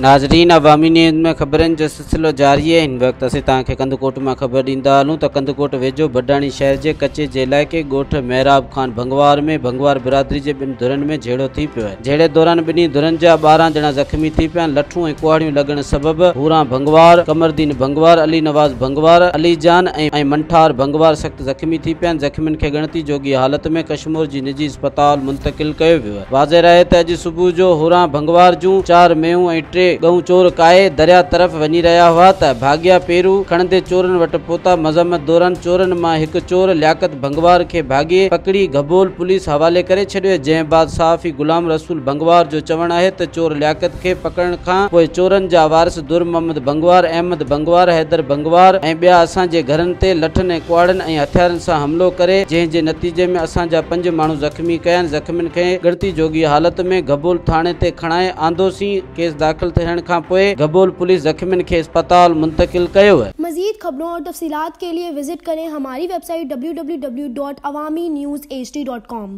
ناظرين عوامي نيوز ۾ خبرن جو سلسلو جاري آهي. هن وقت اسين توهان کي ڪنڌڪوٽ مان خبر ڏيندا هلون ته ڪنڌڪوٽ ويجهو بڊاڻي شهر جي ڪچي جي علائقي ڳوٺ محراب خان ڀنگوار ۾ ڀنگوار برادري جي ٻن ڌرين ۾ جهيڙو ٿي پيو آهي. جهيڙي دوران ٻنهي ڌرين جا 12 ڄڻا زخمي ٿي پيا آهن. لٺون ۽ ڪهاڙيون لڳڻ سبب هوران ڀنگوار، قمردين ڀنگوار، علي نواز ڀنگوار، علي جان ۽ منٺار ڀنگوار سخت زخمي ٿي پيا آهن. زخمين کي ڳڻتي جوڳي حالت ۾ ڪشمور جي نجي اسپتال منتقل ڪيو ويو آهي. واضح رهي ته اڄ صبح جو هوران ڀنگوار جون 4 مينهون ۽ 3 ڳئون چور ڪاهي درياء طرف وڃي رهيا هئا ته ڀاڳيا پيرو کڻندي چورن وٽ پهتا. مزاحمت دوران چورن مان هڪ چور لياقت ڀنگوار کي ڀاڳيي پڪڙي گهبول پوليس حوالي ڪري ڇڏيو جنهن بعد صحافي غلام رسول ڀنگوار جو چوڻ آهي ته چور لياقت کي پڪڙڻ کان پوء چورن جا وارث در محمد ڀنگوار، احمد ڀنگوار، حيدر ڀنگوار ۽ ٻيا اسان جي گهرن تي لٺن ۽ ڪهاڙين ۽ هٿيارن سان حملو ڪري جنهن جي نتيجي ۾ اسان جا 5 ماڻهو زخمي ڪيا آهن زخمين کي ڳڻتي جوڳي حالت ۾ گهبول ٿاڻي تي کڻائي آندوسين ڪيس داخل ٿيڻ کان پوء گهبول پوليس زخمين کي اسپتال منتقل ڪيو. مزيد خبرون اور تفصيلات کے لئے وزٹ کریں ہماری ویب سائٹ www.awamiNewsHD.com.